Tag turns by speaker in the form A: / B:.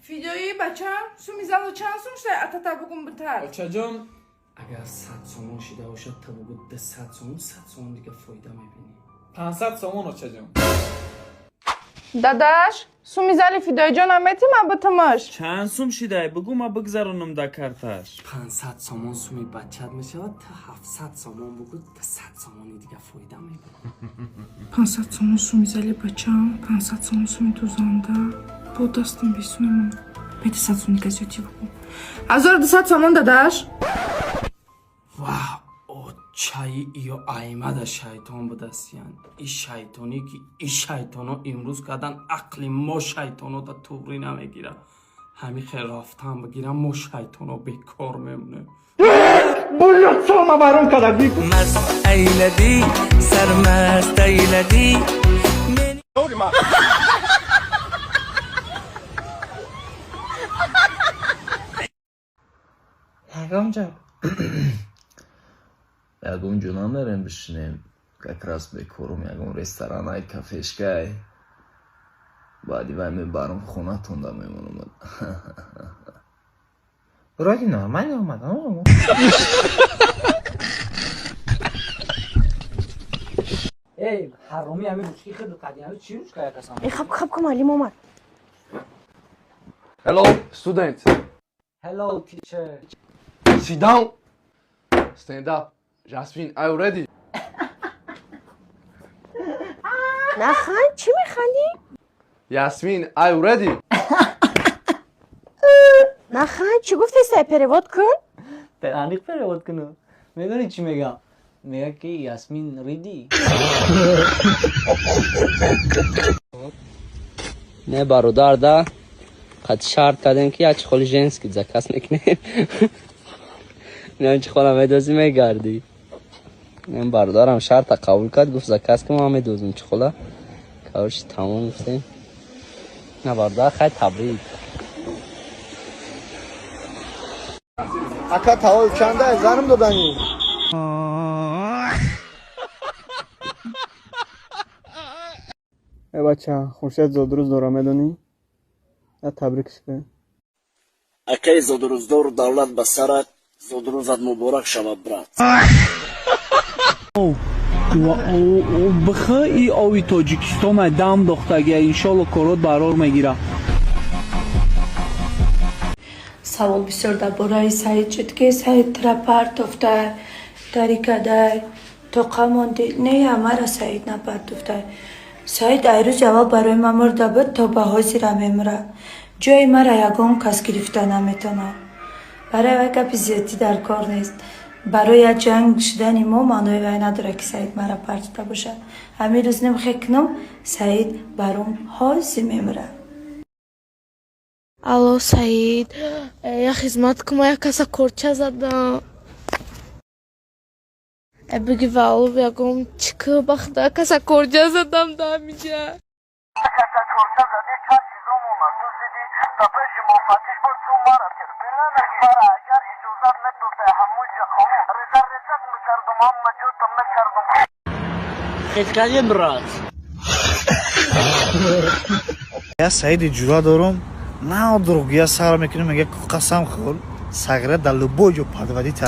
A: Фидои бачам, суми зало чанд сум шудай, атата бугум битар.
B: Очаҷон.
C: Агар 100 сомон шида бошад, та бугу 200 сомон, 100 сомон дига фоида мебинӣ.
B: 500 сомон, очаҷон.
A: Дадаш, суми зали Фидоиҷонам мети, ма битимаш.
D: Чанд сум шидай, бугу, ма бигзаронам да карташ.
C: 500 сомон суми бачат мешавад. Та 700 сомон бугу, та 100 сомони дига фоида мебинӣ.
A: 500 сомон суми зали бачам, 500 сомон суми дузанда, бо дастам бисумемон. Бети 100 сом дига зиёдтӣ бугу. 1200 сомон, дадаш.
C: Ваҳ, очаи иё аймада шайтон будастиян. И шайтонӣ ки и шайтоно имрӯз кардан, ақли мо шайтоно да туғрӣ намегира. Ҳами хел рафтан бигирам, мо шайтоно бекор мемонем.
E: Маст айладӣ, сармаст айладӣ.
F: Ягон ҷо.
G: Ягон ҷо намерем бишинем? Как раз бекорум. Ягон ресторанай, кафешкай. Баъди вай мебарам хонатонда, мемонам.
F: Вроде нормально омад. О.
H: Эй, ҳаромӣ, ҳами ручки хеле қадим, чӣ ручка якасам?
I: Э, хаб, хаб, муаллим омад.
J: Hello, students.
H: Hello, teacher.
J: Sit down. Stand up. Jasmine, are you ready?
I: Наханд, чӣ механдӣ?
J: Yasmin, are you ready?
I: Наханд, чӣ гуфти? Сай перевод кун.
H: Аниқ перевод кунам. Медонӣ чӣ мегам? Мега ки Ясмин ready.
K: Не, бародар, да қад шарт кардем, ки як чехоли женский заказ мекунем. Инам чехола медозӣ, мегардӣ. Ин бародарам шарта қабул кард, гуфт: «Заказ ки, ман медозм чехола». Короче, тамом гуфтем. На, бародар, хай, табрик.
L: Ака, тавол чанда заним додани?
M: Э, бача, Хуршед зодрӯз дора, медонӣ? Я табрикш кун.
N: Акаи зодрӯздору, давлат ба сарат, зодрӯзат муборак шавад, брат.
O: Бх и ови Тоҷикистона дам дохтагия, иншолло, корот барор мегира.
P: Савол бисёр дар бораи Саид шуд, ки Саид тра партофтай, дарикадай, тоқа монди. Не, мара Саид напартофтай. Саид ай рӯзи аввал барои ман мурда буд, то ба ҳозира мемурад. Ҷои мара ягон кас гирифта наметавонад. Барои вай гапи зиёдтӣ дар кор нест. Барои як ҷанг шудани мо маънои вай надорад, ки Саид мара партофта бошад. Ҳамин рӯз немхе кунам, Саид баром ҳозир мемурад.
Q: Алло, Саид, як хизмат кун, ма як каса корча задам. Биги валу, ягом чӣ ку, бахта каса корча задам да ҳамиҷа.
R: Каса корча задӣ, чанд чизо монад дуздидӣ, ба пеши муфаттиш бо ту мара терпила нагир. Мара агар иҷозат медодай, ҳамон ҷа қонун реза резак мекардум, ҳама ҷота мекардум.
N: Хет кардем, брат.
L: Я Саиди ҷура дорум, на дурӯғгӯя сар мекунем, мега: «Қасам хӯр». Сағира дар любой ҷо подводить.